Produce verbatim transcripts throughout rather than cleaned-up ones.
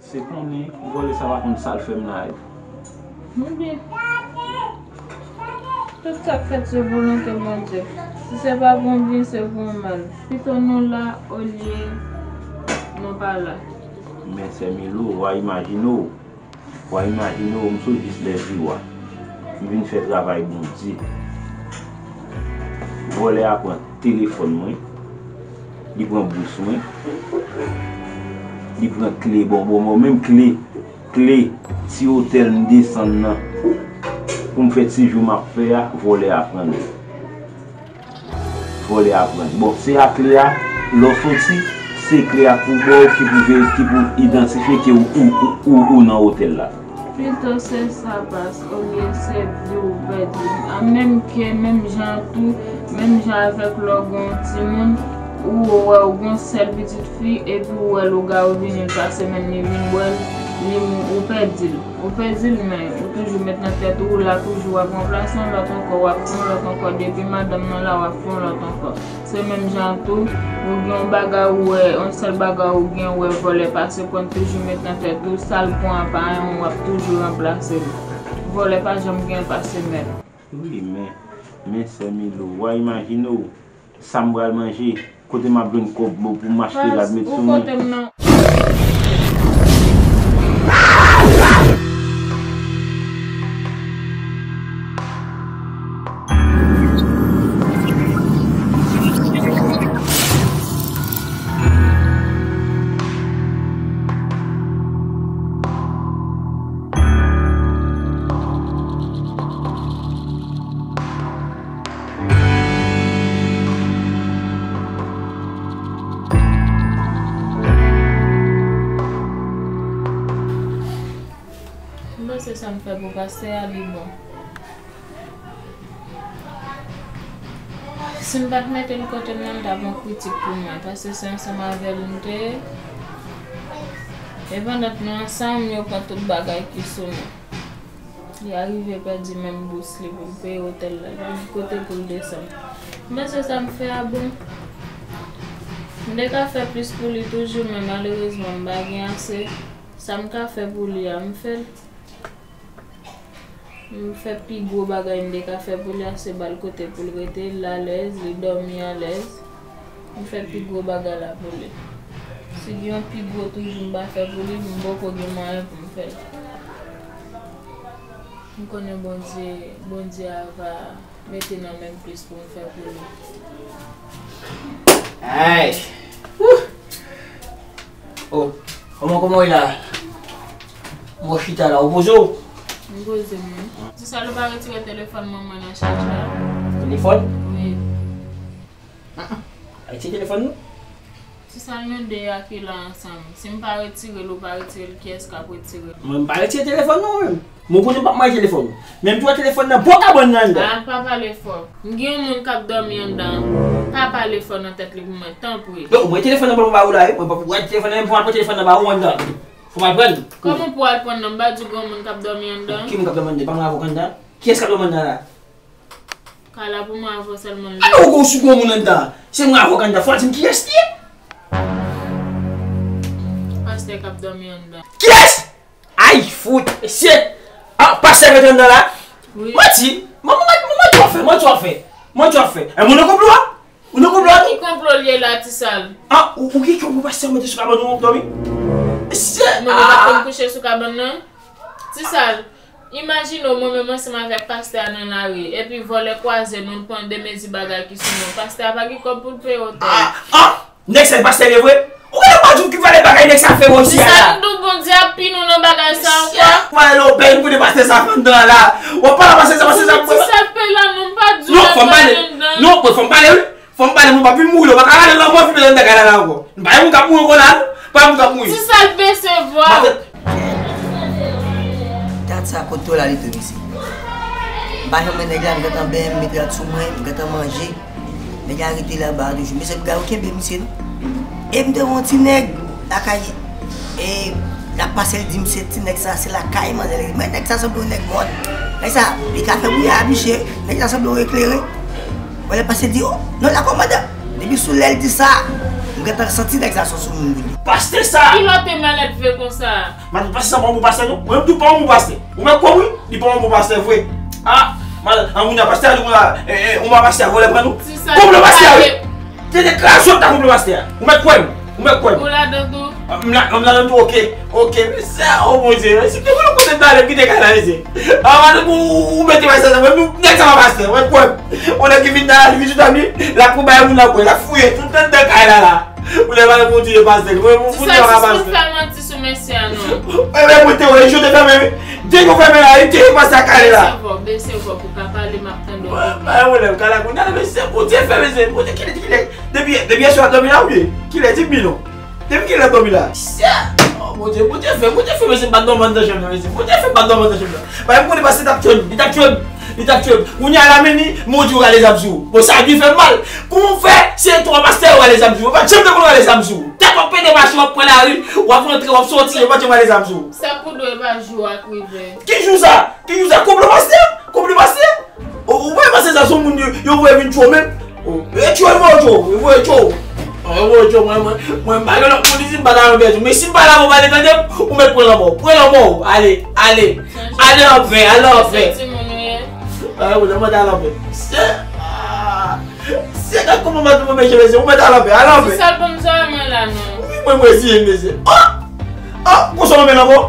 Se konnen vòlè sa pa konn sa l fè m la. Ebyen, tout sa k fèt se volonte Bondye. Si se pa pou yon byen, se pou yon mal. Pito nou la olye nou pa la. Men sè Milo, w a imajine w. W a imajine w, m sot jis lève w a. M vin fè travay Bondye. Vòlè a pran telefòn mwen. Li pran bous mwen. Li pran kle, bon, bon, bon, menm kle, kle ti otèl m desann nan. Pou m fè ti jou m ap fè a, vòlè a pran l. Vòlè a pran l. Bon, se a kle a, lè w soti, se kle a k pou ba w, ki pou ve-, ki pou idantifye ke ou, ou, ou, ou, ou nan otèl la. Pito se sa pas olye se vi ou pèdi. A menm ke, menm jan tou, menm jan avèk lè w gen yon timoun, ou wè ou gen yon sèl pitit fi, epi ou wè lougawou vini l pase men li vin bwè l, li mou-, ou pèdi l. Ou pèdi l, men ou toujou met nan tèt ou, ou la toujou, w ap ranplase yon lòt ankò, w ap fè yon lòt ankò, depi madanm nan la, w ap fè yon lòt ankò. Se menm jan tou, ou gen yon bagay ou wè, yon sèl bagay ou gen, ou wè vòlè pase pran, toujou met nan tèt ou, sa l pran an pa anyen, w ap toujou ranplase l. Vòlè pa janm gen pase mèt. Wi, men, men sè Milo, w a imajine w, sa m pral manje, kote m ap jwenn kòb pou m achte rad met sou mwen. Ou kote m nan. M panse sa m fè pou pastè a, li bon. Si m pa t mete l kote m nan, m t ap yon kritik pou mwen, paske se ansanm avè l m te ye. E pandan nou ansanm, yo pran tout bagay ki sou nou. Li arive pèdi menm bous li pou l peye otèl la, li pa gen kote pou l desann. M panse sa m fè a bon. M te ka fè plis pou li toujou, men malerezman, m pa gen ase. Sa m ka fè pou li a, m fè l. M fè pi gwo bagay m te ka fè pou li a, se ba l kote pou l rete, l alèz, li dòmi alèz. M fè pi gwo bagay la pou li. Si gen yon pi gwo toujou m pa fè pou li, m poko gen mwayen pou m fè l. M konnen Bondye, Bondye a va mete nan men m plis pou m fè pou li. Ay! Wouh! Oh, kòman, kòman w ye la? Mwen chita la, ou poze w? M poze m wi. Ti Sal, ou pa retire telefòn manman nan chaj la? Telefòn? Wi. Retire telefòn nou? Ti Sal, nou de a ki la ansanm. Si m pa retire l, ou pa retire l, kiyès k ap retire l? Mwen, m pa retire telefòn nou menm. Mwen konnen m p ap manje telefòn ou. Men m te wè telefòn nan bò kabann nan anndan. Ah, pa pale fò. M gen yon moun k ap dòmi anndan. Pa pale fò nan tèt li pou mwen, tanpri. Non, mwen telefòn nan ban m ba ou la, wi. Mwen pa pou wè telefòn nan, mwen pa pran telefòn nan ba ou anndan. Fò m al pran l. Kòman pou al pran nan? M pa di w gen yon moun k ap dòmi anndan? Ki moun k ap dòmi anndan? Pa mwen avè w k anndan? Kiyès k ap dòmi anndan la? Kay la pou mwen avè w sèlman l ye. Alò, ou sou gen yon moun anndan. Se mwen avè w k anndan. Fò w di m kiyès li ye? Pastè k ap dòmi anndan. Kiyès? Ay, fout, mesye! Ah, pastè rete anndan la? Wi. Manti! Manman, manman, manti w ap fè, manti w ap fè. Manti w ap fè. E, ou nan konplo a? Ou nan konplo a tou? Ki konplo l ye la, Ti Sal? Ah, ou, ou gen konplo pastè mete sou kabann ou dòmi? Mesye! Mwen pa konn kouche sou kabann nan. Ti Sal, imajine w mwen menm ansanm avèk pastè a nan lari, epi vòlè kwaze nou, l pran de mezi bagay ki sou nou. Pastè a pa gen kòb pou l peye otèl. Ah, ah! Nèg sa e pastè li vre? Ou genlè pa di w ki valè bagay nèg sa fè wè w isi a la? Ti Sal, m di w Bondye ap pini w nan bagay sa ankò. Mwen lè w bèl m konnen pastè sa fè anndan la. W ap pale a pastè sa, pastè sa. Ti Sal, pe la non, m pa di w. Non, fò m pale. Non, fò m pale wi. Fò m pale, mwen pa vin mouri la. W pa ka rale lanmò vin mete anndan kay la la ankò. M pa yon moun k ap mouri ankò la non. Pa yon moun k ap mouri. Ti Sal, bese vwa w. Dat sa kote w la li tou mesye. M pa janm wè nèg la, m gentan benyen, m met rad sou mwen, m gentan manje. Nèg la rete laba a toujou. Mesye, piga yo kenbe misye non. E m te wè yon ti nèg lakay, e l ap pase, l di m se ti nèg sa, se lakay manzè li. Men nèg sa sanble yon nèg mòn. Nèg sa, li ka fè bouya a misye. Nèg sa sanble yon eklere. Wè l ap pase di, oh, non la kòmandan. Depi sou lè l di sa, M gentan santi nèg sa se yon soumoun pou li. Pastè sa! Ki lè w te malelve konsa? Matant, pastè sa pa yon bon pastè non. Mwen menm tou pa yon bon pastè. Ou mèt kwè m wi, li pa yon bon pastè vre. Ah, matant, an moun nan pastè a di konsa, eh, eh, ou mèt pastè a vòlè pran nou. Konplo pastè a wi. Te te kraz sot ta konplo pastè a. Ou mèt kwè m. Ou mèt kwè m. Ou ladan tou? M la, m ladan tou, oke. Oke, mesye, oh Bondye, mesye, te konn kote m ta ale, m kite kay la, mesye. Ah, matant, ou, ou mete pastè sa, mwen, nou, nèg sa pa pastè, ou mèt kwè m. Yon nèg ki vin nan la, li vin sou tab li, l ap pran bagay moun nan kwè, l ap fouye tout anndan kay la la. Ou lè pale pou di e pastè. Mwen pou di yo ka pastè. Ti sa sis moun fè manti sou mesye a non. Mwen mwen te wè yo te fèmen wi. Depi yo fèmen la, yo te pase ak ale la. Bese vwa, bese vwa pou ka pale m ap tande w. Mwen mwen lè m kala kounye a mesye Bondye fè mesye Bondye kilè kilè. Depi depi yèswa dòmi la oubyen kilè di m non. Depi kilè dòmi la. Sè. Oh Bondye Bondye fè Bondye fè mesye m pa dòmi anndan chanm nan mesye Bondye fè m pa dòmi anndan chanm nan. Bagay m konnen pastè t ap tchwe m li t ap tchwe m. Li t ap tchwe m. Kounye a la men ni modi yo rale zam sou ou. Bon sa a byen fè m mal. Kòman w fè se twa pastè yo rale zam sou yo. Yo pa t janm te konn rale zam sou ou. Tèt w ap pete mache w ap pran lari, w ap rantre w ap sòti yo pa t janm rale zam sou ou. Sa pou dwe pa jou ak rive. Ki jou sa? Ki jou sa? Konplo pastè? Konplo pastè? Ou wè pastè sa se yon moun yo voye vin tchwe w menm? Yo tchwe yo voye tchwe w, yo voye tchwe w. Yo voye tchwe w mwen mwen mwen m pa gen lòt moun isit m pa ta renmen pèdi w men si m pa la pou pale tande m ou mèt pran lanmò w pran lanmò w ale ale. Ale anpè, ale anpè. Ay ou nan manda lanpè. Se, se gad kòman matant mwen meche mesye, ou mèt al anpè, al anpè. Ti sal banm zòrèy mwen la non. Wi mwen mwen reziye m mesye. Oh! Oh! Konsa w renmen lanmò?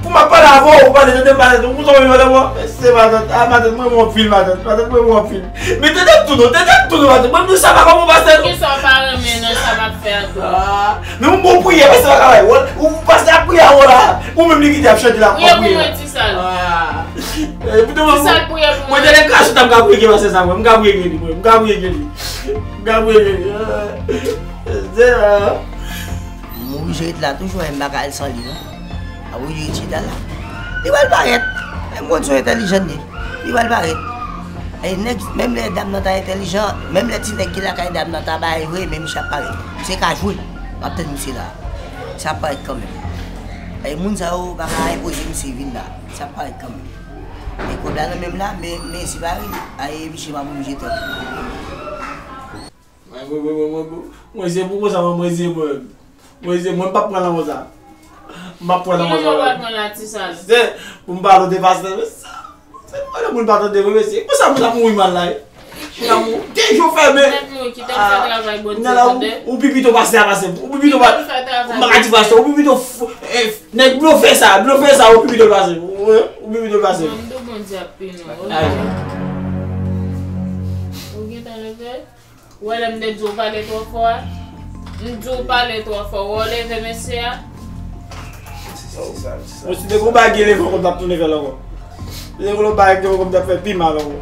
Pou m ap pale avè w, ou pale tande m pale tou, konsa w renmen lanmò? Mesye matant, ah matant mwen renmen w anpil matant, matant mwen renmen w anpil. Men tande m tou non, tande m tou non matant, mwen menm sa pa kòman pastè non. Poukisa w pa renmen nan sa m ap fè a tou? Ah! Men yon bon priyè pastè pa ka bay. Ou pastè ap priye avè w la, ou menm li kite ap chante la pou ap priye la. Ti sal. Ti sal priye pou mwen. Mwen te lè krache ta m ka priye gen pastè sa mwen, m ka priye gen li mwen, m ka priye gen li. M ka priye gen li. Seyè. M oblije ret la toujou, m pa ka al san li non. M oblije ret chita la. Li pral parèt. M konn se yon entèlijan li ye. Li pral parèt. E nèg, menm lè dam nan ta entèlijan, menm lè ti nèg ki lakay dam nan ta bay vre, men misye ap parèt. Misye ka jwe. M ap tann misye la. Misye ap parèt kanmenm. E moun sa yo pa ka enpoze misye vin la. Misye ap parèt kanmenm. E kòb la nan men m la, men, men si pa vin, aye misye m ap oblije tann. Mwen, mwen, mwen, mwen, mwen, mwen se pou konsa mwen, mwen se mwen. Mwen se mwen, m p ap pran lanmò sa. M p ap pran lanmò sa. Ki lanmò w pral pran la ti sal? Se pou m pale w de pastè, men sa. Se mwen lè moun pa tande mwen, mesye. Konsa moun ap mouri mal la, wi. Moun ap mouri. De jou fèmen. Nèt mouri, kite m fè travay Bondye, tande. Ou pi pito pastè a pase m. Ou pi pito pa. Kite m fè travay Bondye. M pa ka di pastè, ou pi pito nèg blofè sa, blofè sa, ou pi pito pase m. Ou pi pito pase m. Non, m di w Bondye ap pini w, oke? Ou gentan leve? Ou wè lè m te di w pale twò fò a? M di w pale twò fò, wè w leve mesye a? Mwen si te gon bagay ki leve ankò m t ap tounen fè l ankò. Si te gon lòt bagay ki leve ankò m t ap fè pi mal ankò.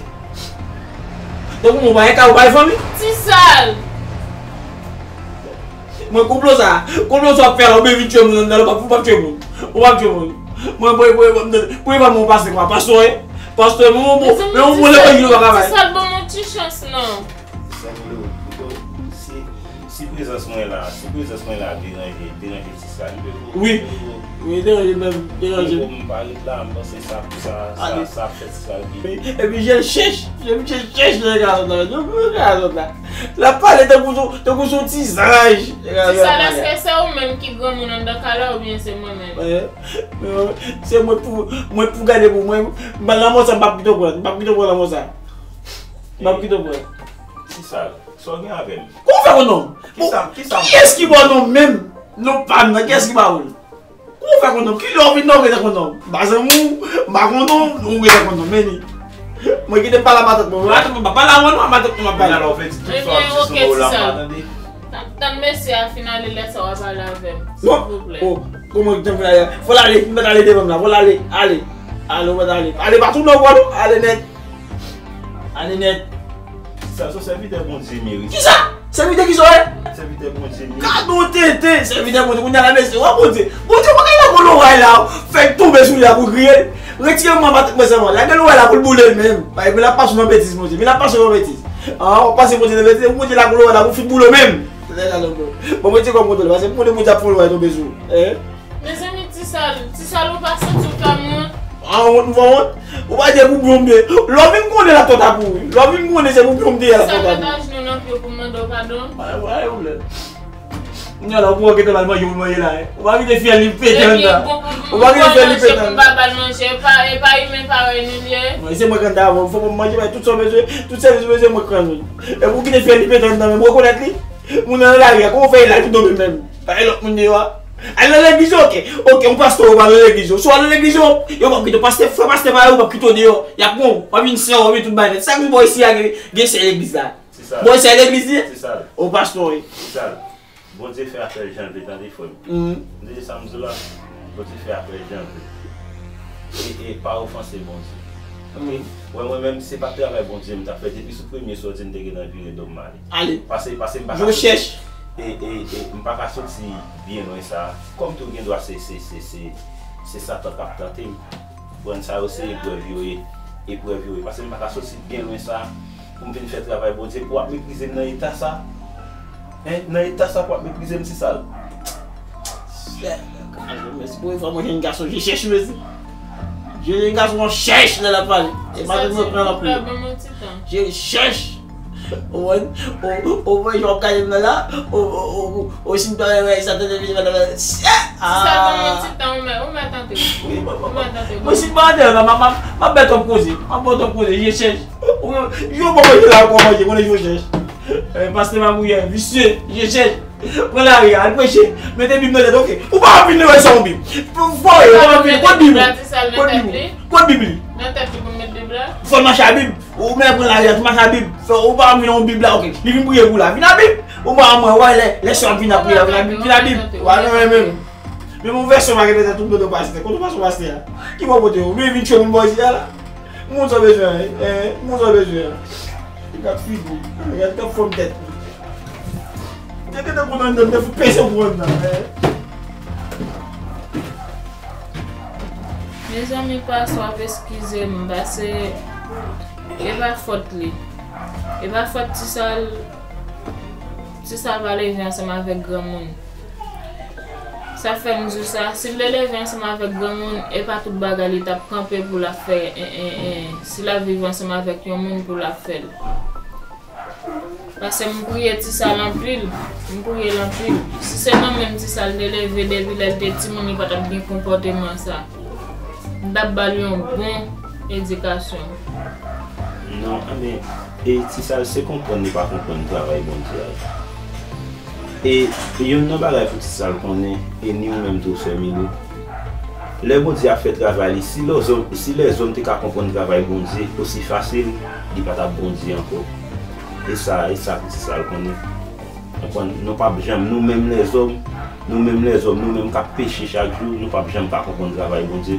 Donk mwen pa gen kay ou pa gen fanmi? Ti sal! Mwen konplo sa, konplo sa w ap fè la ou byen vin tchwe moun anndan l ou p ap tchwe moun. Ou p ap tchwe moun. Mwen premye fwa mwen pase kwa pastè, pastè men yon bon levanjil ou pa ka bay. Ti sal ban m yon ti chans non. Sa vle w pito si si prezans mwen la, si prezans mwen la deranje, deranje ti sa li peko. Wi. Wi, deranje menm, deranje. Peko m pa ret la, m panse sa pou sa sa sa fè ti sa li. Epi je l chèch, je l chèch, je l chèch nèg la sot la, je l chèch nèg la sot la. L ap pale tankou tankou se yon ti zanj. Ti sa l èske se ou menm ki granmoun anndan kay la oubyen se mwen menm? Se mwen pou mwen pou gade pou mwen. Lanmò sa m p ap kite w pran, m p ap kite w pran lanmò sa. M p ap kite w pran. Ti sa. Sa w gen avè m? Kòman w fè konn non m? Kisa, kisa? Kiyès ki ba w non m menm? Non pa m nan, kiyès ki ba ou l? Kòman w fè konn non m? Kilè w vin la w gentan konn non m? M pa zanmi w, m pa konn non m, ou gentan konn non m, men ni. Mwen kite m pale a matant mwen, matant mwen pa pale avè w non, a matant mwen m ap pale. Kounye a la w fè di tout sa w ap di sou mwen w la m pa tande. Tann mesye a fin ale lè sa w a pale avè m, silvouplè. Oh, kòman w gentan fin ale? Fò l ale, m mèt ale devan m la, fò l ale, ale. Ale, w mèt ale. Ale pa tounen ankò non, ale nèt. Ale nèt. Sa se sèvitè Bondye m ye wi. Kisa? Sèvitè kisa w ye? Sèvitè Bondye m ye. Gad on tenten, sèvitè Bondye, kounye a la mesye, wè Bondye. Bondye pa ka lage on loray la, fè l tonbe sou li la pou l griye. Retire manman tèt mwen sèlman. Lage loray la pou l boule l menm. Paske l ap pase w nan betiz Bondye. Men l ap pase w nan betiz. An, w ap pase Bondye nan betiz, epi Bondye lage on loray la pou l fin boule w menm. Bon, mwen di kòm kontwole, paske m konnen Bondye ap fè on loray tonbe sou ou. Hein? Mezanmi, ti sal, ti sal ou pa santi w fè m wont? Ah, wont, m fè wont? Ou pa di pou byen w m te. Lè w vin konnen l ap twò ta pou ou wi. Lè w vin konnen se pou byen w m te ye l ap twò ta pou ou. Ti sal mete ajenou nan pye w pou m mande w padon? Pa gen pwoblèm. Kounye a la, ou pou wè gentan l al manje pou l manje la, eh. Ou pa kite fyèl li pete anndan. Ou pa kite fyèl li pete anndan. Manje pou m pa ba l manje, e pa, e pa imen parèy nou li ye. Mwen, se mwen k anndan avè w, fò pou m manje, bay tout sa w bezwen, tout sèvis ou bezwen, mwen k rann ou. Epi ou kite fyèl li pete anndan, menm rekonèt li. Moun nan nan lari a, kòman w fè l al tou dòmi menm? Pa gen lòt moun deyò a? Al nan legliz yo, oke. Oke, yon pastè ou pa nan legliz yo. Si w al nan legliz yo, yo p ap kite w. Pastè, frè pastè pa yo p ap kite w deyò. Y ap pran w, w ap vin sè w, w ap vin tout bagay nèt. Sak di bò isi a gen, gen sè legliz la. Bò isi a legliz li ye? O pastè wi. Bondye fè afè l jan l vle, tande, frè m. M te di sa m di w la, Bondye fè afè l jan l vle. E, e pa ofanse Bondye. Wi. Wè, mwen menm, se pa travay Bondye m t ap fè. Depi sou premye sòti, m te gentan vire do m ale. Ale. Pase, pase m pa ka soti. E, e, e, m pa ka soti byen lwen sa. Kòm tou gen dwa se, se, se, se, se Satan k ap tante m. Konprann sa yo se eprèv yo ye. Eprèv yo ye. Pase m pa ka soti byen lwen sa pou m vin fè travay Bondye, pou w ap meprize m nan eta sa. Hein? Nan eta sa pou w ap meprize m, Ti Sal. Mèsi pou enfò, mwen jèn gason, je chèch mèsi. Je jèn gason, mwen chèch lè l ap pale. E madanm mwen pran anpil. Je chèch. Ou wè, ou, ou, ou wè jan w ap gade m nan la, ou, ou, ou, ou, si m ta wè sa tande vini madanm nan, sè! Ti Sal, ban mwen ti tan, ou mèt, ou mèt antre. Wi, mwen, mwen, mwen, mwen, si m pa antre la, m ap, m ap, m ap bay twòp koze. M ap bay twòp koze, je chèch. Ou, yo bon manje la, ou manje, konnen je chèch. Eh, pastè magouyè, visye, je chèch. Pran lari a, al preche. Mete Bib nan tèt, oke. Ou pa ap vin wè sa yon Bib. Fò, ou pa ap vin, kot Bib li? Kot Bib li? Kot Bib li? Nan tèt li pou m met Bib la? Fò l mache a Bib. Ou menm pran lari a, tou mache a Bib. Fò, ou pa ap vin yon Bib la, oke. Li vin priye pou la. Vin a Bib. Ou pa mwen, wè, lè, lè sè ap vin ap priye, vin a Bib, vin a Bib. Wè, non, men, men. Men yon vèsyon pa gen nan tèt tout dodo pastè. Kote w pase pastè a? Ki bò kote w? Ou vin tchwe moun bò isi a la? M konn sa w bezwen an, hein? M konn sa w bezwen an. Gad figi w. Gad kòk fòm tèt li. Te gentan konn anndan, te fout peze w pou anndan, hein? Mezanmi, pastè, w ap eskize m, pase e pa fòt li. E pa fòt Ti Sal, Ti Sal pa leve ansanm avèk granmoun. Sa fè m di w sa, si l te leve ansanm avèk granmoun, e pa tout bagay li t ap kanpe pou l ap fè, en, en, en, si l ap viv ansanm avèk yon moun pou l ap fè l. Pase m priye Ti Sal anpil, m priye l anpil. Si se nan men m Ti Sal te leve depi lè l te timoun, li pa t ap gen konpòteman sa. M t ap ba l yon bon edikasyon. Non, enben, e Ti Sal se konprann li pa konprann travay Bondye a. E youn nan bagay pou Ti Sal konnen, e ni ou menm tou, sè Milou, lè Bondye ap fè travay li, si lèzòm, si lèzòm te ka konprann travay Bondye osi fasil, li pa t ap Bondye ankò. E sa, e sa pou Ti Sal konnen. Konprann? Nou p ap janm, nou menm lèzòm, nou menm lèzòm, nou menm k ap peche chak jou, nou p ap janm ka konprann travay Bondye.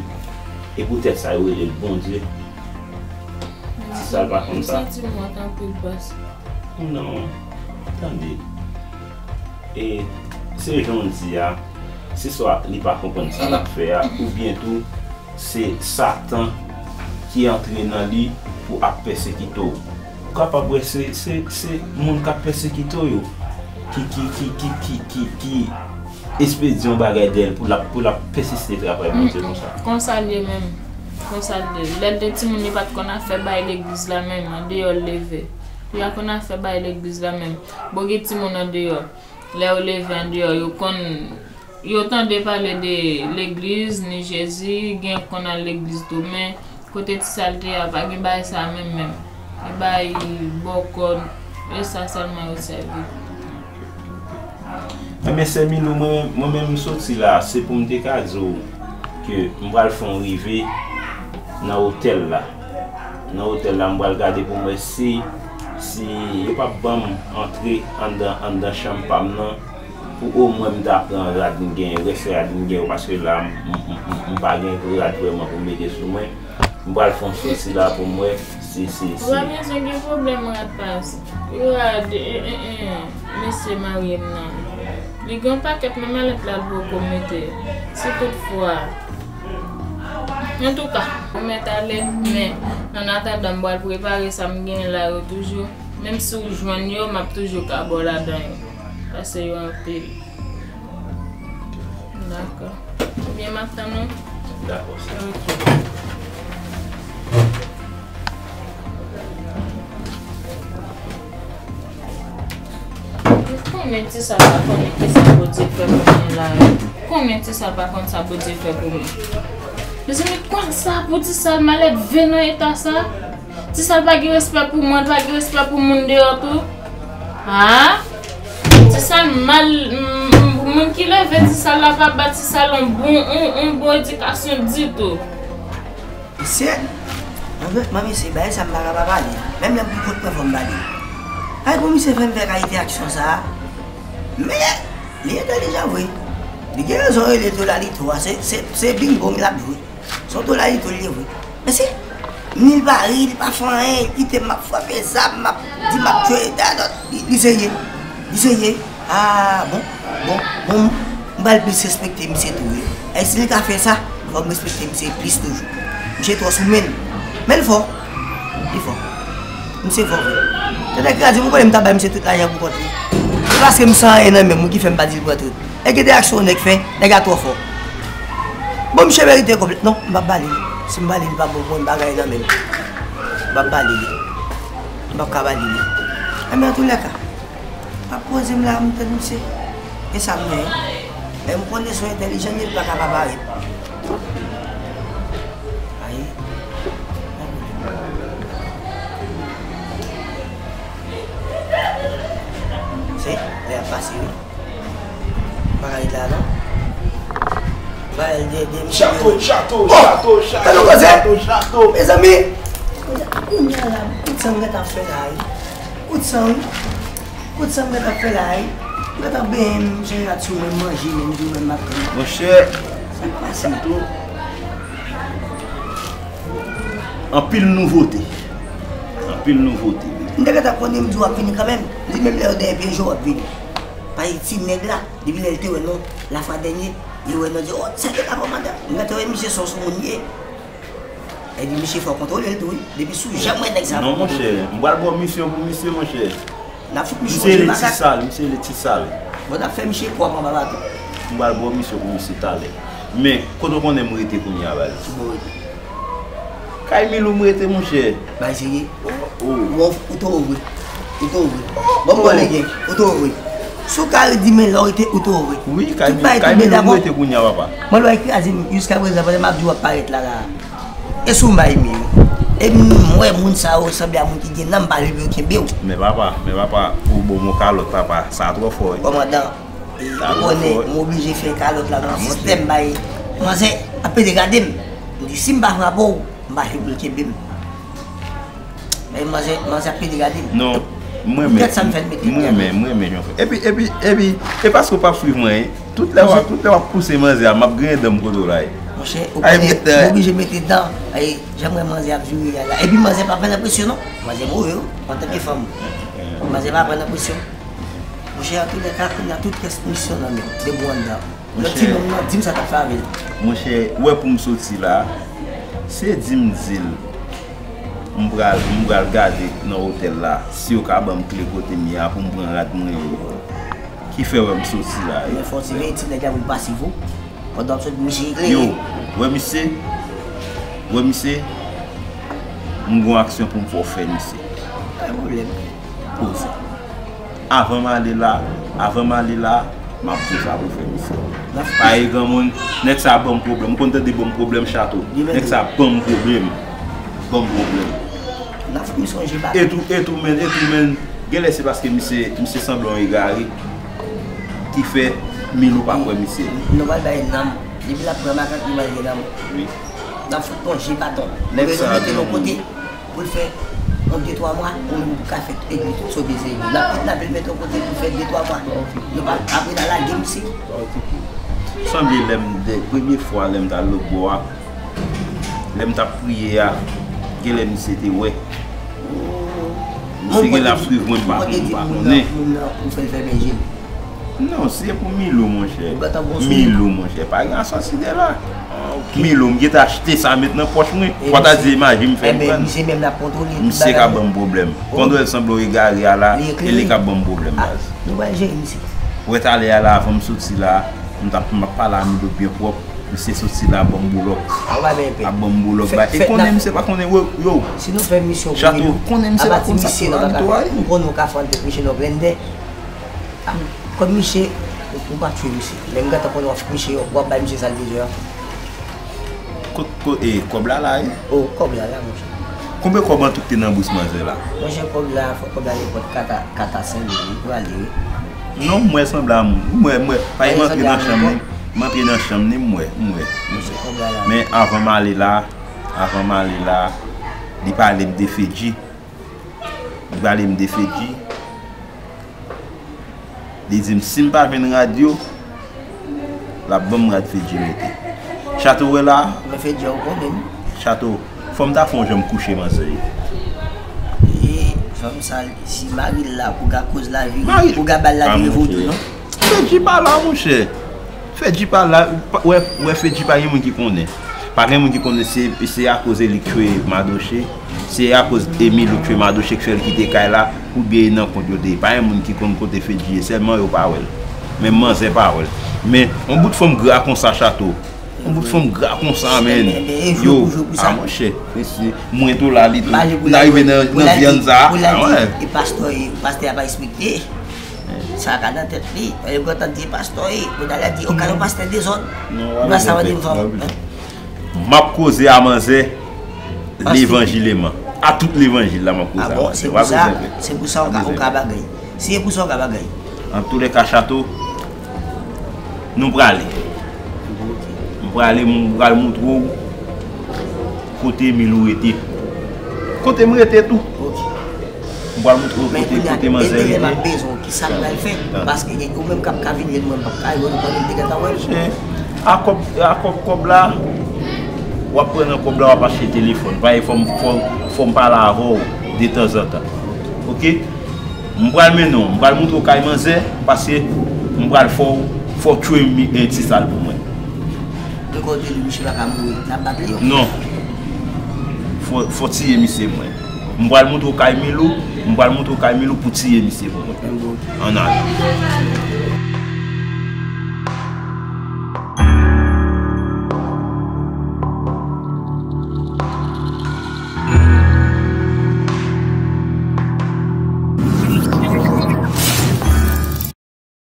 E poutèt sa yo rele l Bondye. Ti Sal pa konn sa. M santi m wont anpil, pastè. Non, tande. E se jan w di a, se swa li pa konprann sa l ap fè a, oubyen tou, se Satan ki antre nan li pou ap pèsekite w. Ou kapab wè se, se, se moun k ap pèsekite w yo ki, ki, ki, ki, ki, ki, ki espedye yon bagay dèyè l pou l ap, pou l ap pèsiste travay Bondye konsa. Konsa l ye menm. Konsa l ye. Lè l te timoun, li pa t konn afè bay legliz la menm, andeyò l leve. Li pa konn afè bay legliz la menm. Bon, gen timoun andeyò. Lè yo leve andeyò, yo konn, yo tande pale de legliz, ni Jezi, gen konn al legliz tou, men kote Ti Sal te a, pa gen bagay sa menm menm. E bay bòkò, e sa sèlman yo sèvi. Enben, sè Milou, mwen, mwen menm m soti la, se pou m te ka di w ke m pral fè yon rive nan otèl la. Nan otèl la, m pral gade pou m wè si, si yo p ap ban m antre anndan, anndan chanm pa m nan, pou omwen m ta pran rad m gen, rès rad m gen yo, paske la, m, m, m, m, m pa gen rad vrèman pou m mete sou mwen. M pral fè yon soti la pou m wè si, si, si. Ou pa bezwen gen pwoblèm rad pa, rad, e, e, e, mesye marye m nan. Li gen yon pakèt nan malèt la, l poko mete. Si toutfwa. Antouka, ou mèt ale, men, annatandan, m pral prepare sa m genyen la yo toujou. Menm si w jwenn yo, m ap toujou ka ba w ladan yo. Pase yo anpil. Dakò. Ebyen, m ap tann ou. Dakò, sè. Ok. Konbyen Ti Sal pa konnen kisa Bondye fè pou mwen la yo? Konbyen Ti Sal pa konn sa Bondye fè pou mwen? Mezanmi, konsa pou Ti Sal malelve nan eta sa? Ti Sal pa gen respè pou mwen, pa gen respè pou moun deyò tou? Ha? Ti Sal mal, m- m- moun ki leve Ti Sal la pa ba Ti Sal yon bon, yon, yon bon edikasyon ditou. Mesye, anfèt, mwen, mesye, bagay sa m pa ka pa pale. Menm lè m pou kont mwen, fò m pale. Ay, pou misye fè m fè kalite aksyon sa a. Men, li entèlijan vre. Li gen rezon rele Tolalito a. Se, se, se bingo l ap jwe. Se yon Tolalito li ye vre. Mesye, ni l pa ri, li pa fè anyen, li kite m ap frape zam, m ap di m ap tchwe, li, li serye. Li serye. Ah, bon, bon, bon, m pral plis respekte misye tou, wi. E si li ka fè sa, fò m respekte misye plis toujou. Misye twò sou men l. Men l fò. Li fò. Misye fò vre. Tande kraze, mwen konnen m ta bay misye tout lajan pou kont li. Se paske m san anyen nan men m wi ki fè m pa di l pran tout. E gen de aksyon nèg fè, nèg la twò fò. Bon, misye merite konplè. Non, m p ap ba li l. Si m ba li l, li p ap bon pou mwen, m bagay nan men m. M p ap ba li li. M p ap ka ba li li. Enben, antoulèka, m ap poze m la, m tann misye. E sa m gen. E m konnen se yon entèlijan li ye, li pa ka pa parèt. Ayi. Se, lè ap pase, wi. M pa ka ret la, non. M pa ka ret de, de misye. Chato, chato, chato, chato, chato, chato. Mezanmi! Kounye a la, kout sa m gentan fè la, wi. Kout sa, wi. Kout sa m gentan fè la, wi. M gentan benyen, m chanje rad sou mwen, m manje, men m di w menm m ap tann. Monchè, sa k pase? Anpil nouvote. Anpil nouvote, wi. M te gentan konnen m di w ap vini kanmenm. M di menm lè yo dèyè pye je w ap vini. Paske ti nèg la, depi lè l te wè nou, lafwa dènye, li wè nou di, "Oh, sa te ka kòmandan." M gentan wè misye se yon soumoun li ye. Epi misye fò kontwole l tou, wi. Depi sou janm wè nèg sa. Non, monchè, m pral ba w misyon pou misye, monchè. N ap fout misye yon je makak. Misye rele Ti Sal, misye rele Ti Sal. Bon, n ap fè misye pwòp anba baton. M pral ba w misyon pou misye talè. Men, kote w konnen m rete kounye a, baz? Ki bò w rete? Kay Milou m rete, monchè. Bay serye. Oh. Ou, ou twò vre. Ou twò vre. Bon, bon, lege, ou twò vre. Si w ka redi men lè w rete, ou twò vre. Wi, kay Milou m rete kounye a, papa. Mwen lè w ekraze m, jiskaprezan, pandan m ap di w ap parèt la, la. E sou m bay mi wi. E m wè moun sa yo sanble a moun ki gen nanm, pa leve yo kenbe w. Men papa, men papa, ou bon mwen kalòt papa, sa twò fò wi. Kòmandan, ou konnen m oblije fè kalòt la nan sistèm bay manzè ap pede gade m. M di si m pa frape w, m pa jwe pou l kenbe m. Men manzè, manzè ap pede gade m. Non, m renmen. Gad sa m fè l mete m renmen, m renmen jan w fè. Epi, epi, epi, e paske w p ap swiv mwen, wi. Tout lè w ap, tout lè w ap pouse manzè a, m ap griyen dan m kote w la, wi. Monchè, ou konnen, m oblije mete dan, e, jan m wè manzè ap jere a la. Epi manzè pa pran nan presyon, non. Manzè move, wi, antanke fanm. Manzè pa pran nan presyon. Monchè, antoulèka, kounye a tout rès misyon nan men w, depi w anndan. Lòt ti nonm nan, di m sa t ap fè avè l. Monchè, ou wè pou m soti la, se di m di l, m pral, m pral gade nan otèl la, si yo ka ban m kle kote m ye a pou m pran rad mwen yo. Ki fè wè m soti la. Men fò w siveye ti nèg la pou l pa swiv ou. Pandan w ap sot misye eklere. Yo, wè misye, wè misye, m gon aksyon pou m fè w fè misye. Pa gen pwoblèm. Poze. Avan m ale la, avan m ale la, m ap di w sa pou fè misye. Pa gen granmoun, nèg sa ban m pwoblèm. Ou konn tande ban m pwoblèm chato. Nèg sa ban m pwoblèm. Ban m pwoblèm. N ap fè misye yon je baton. E tou, e tou menn, e tou menn, genlè se paske misye, misye sanble yon egare ki fè Milou pa kwè misye. Nou pral bay nanm. Depi l ap pran makak, nou pral gen nanm. Wi. N ap fout yon je baton. Nèg sa mete l yon kote. Pou l fè yon de twa mwa, ou menm ou ka fè tout epi tout sa w bezwen. L ap kidnape l, mete yon kote pou l fè de twa mwa. Nou pa, apre n a lage misye. Sanble lè m, de, premye fwa lè m t al lòt bò a, lè m t ap priye a, genlè misye te wè. Misye genlè ap swiv mwen, m pa, m pa konnen. Moun nan, ou fè l fèmen je l. Non, se pou Milou, monchè. Milou, monchè. Pa gen asasinen la. Milou, m gentan achte sa, met nan pòch mwen. Fò ta di imaj m fè m pran. Misye menm l ap kontwole. Misye ka ban m pwoblèm. Pandan w sanble w egare a la, e li k ap ban m pwoblèm, baz. Nou pral jere misye. Wè talè a la, avan m soti la, m t ap, m ap pale a Milou byen pwòp. Misye soti la, ban m boulòk. Ap ban m boulòk, ba. E konnen misye pa konnen, yo, yo. Si nou fè misyon pou Milou, konnen misye pa konn sa k pou la, m konnen w ka fè antre preche nan blendè. Kòb misye, ou pa tchwe misye. Lè m gentan konnen w ap misye, w ap bay misye sa l bezwen an. Kot, kot, e, kòb la la, wi? O, kòb la la, monchè. Konbyen kòb an tou ki te nan bous manzè la? Monchè, kòb la, fò kòb la repòt kat a, kat a senk mil, li prale, wi. Non, m wè sanble a moun. M wè, m wè. Paske m antre nan chanm li, m antre nan chanm li, m wè, m wè, m wè. Men avan m ale la, avan m ale la, li pale m de Fedji. Li pale m de Fedji. Li di m si m pa jwenn rad yo, l ap ban m rad Fedji mete. Chato wè la. Men Fedji ou konnen m. Chato, fò m ta fè yon jan m kouche manzè yo. E fanm sa, si mari l la, pou ga koz lavi, pou ga bal lavi revo tou, non? Fedji pa la, monchè. Fedji pa la, wè, wè Fedji pa gen moun ki konnen. Pa gen moun ki konnen se, se akoz e li k tchwe Madoche. Se akoz Emilou k tchwe Madoche k fè l kite kay la, oubyen e nan kont yo te ye. Pa gen moun ki konn kote Fedji ye, sèlman yo pa wè l. Menm manzè pa wè l. Men, yon bout fanm gra konsa, Chato. Yon bout fanm gra konsa, men. Yo, a monchè, mesye, mwen tou la, li tou. N a rive nan, nan vyann sa. Pou l al di, pou l al di, e pastè, e pastè a pa respekte. Sa ka nan tèt li. Lè yo gentan di pastè, e, pou l al di, o, ka yon pastè dezòd. Ou pa sa mande m fanm. M ap koze a manzè levanjileman. A tout levanjil la, m ap koze a manzè. A bon, se pou sa, se pou sa ou ka, ou ka bagay. Si se pou sa ou ka bagay. Antoulèka, Chato, nou prale. M prale, m pral montre w kote Emilou rete. Kote m rete tou. M pral montre w kote, kote manzè rete. Men kounye a, enterè m ap bezwen w, kisa m pral fè? Paske gen ou menm k ap ka vin jwenn mwen, m p ap ka jwenn ou pandan m te gentan wè l. A kòb, a kòb, kòb la, w ap pran nan kòb la, w ap achte telefòn. Paske fò m, fò, fò m pale avè w detanzantan. Oke? M pral mennen w, m pral montre w kay manzè, paske m pral fè w, fè w tchwe mi, e, ti sal pou mwen. Mwen kote li, misye pa ka mouri, n ap bat li yo. Non. Fò, fò tiye misye mwen. M pral montre w kay Milou, m pral montre w kay Milou pou tiye misye pou mwen. Ann ale.